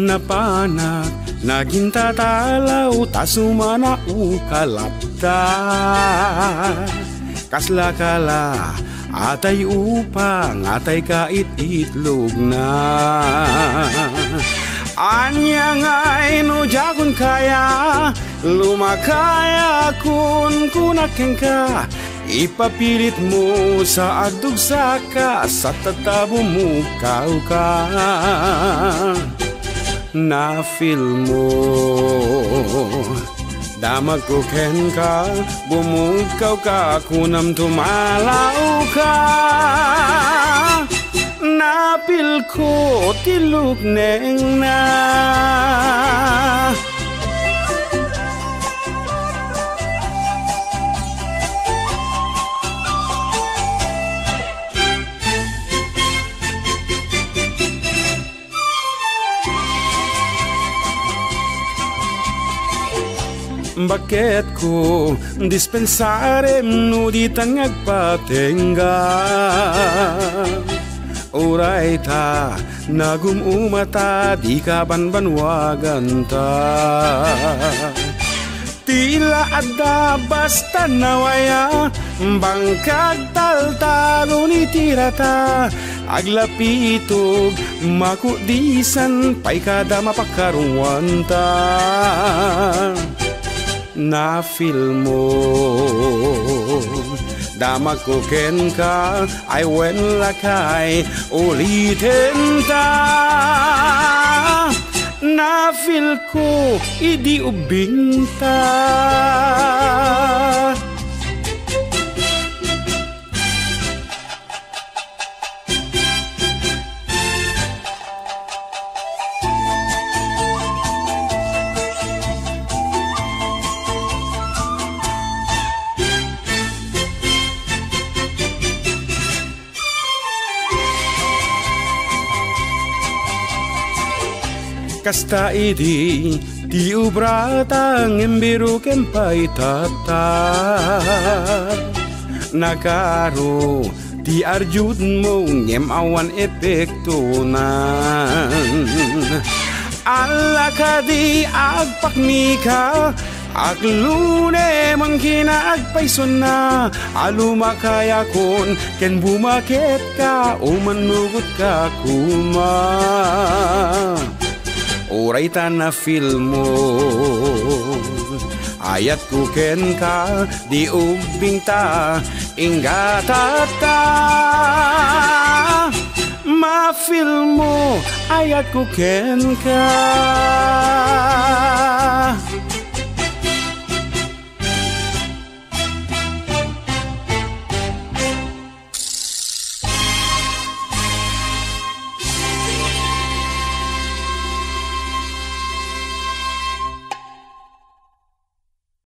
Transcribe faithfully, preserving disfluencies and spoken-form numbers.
Napanak, nagintatalaw, ta sumana ukalatta. Kasla kala, atay upang, atay kait-itlogna. Ania ngay no diakon kaya, lumakayakon, kunak kenka, ipapilitmo sa agdugsaka, sa tatta bumukawka. Na-feel mo, damagko kenka, bumukawka, kunam tumalawka. Na-feel ko ti luknengna. Baketko, dispensarem no ditan nga agpatengga. Uray ta nagum-umata, dika banbanwaganta. Ti la adda basta nawaya, bangkag taltalon iti rata, aglapitog, makudisan pay kada mapakaruanta. Na-feel mo, damagko kenka, ay wen lakay, ulitenta. Na-feel ko idi ubbingta. Kasta idi ti obrata, ngem birokem pay tatta. Nakaro ti ardiudmo, ngem awan epektonan. Alla kadi agpaknika, aklune man kina agpaysonna, a lumakayakon ken bumaketka, umannugotka koma. Uray ta na-feel mo, ayatko kenka, di ubbingta, ingga tatta. Ma-feel mo, ayatko kenka.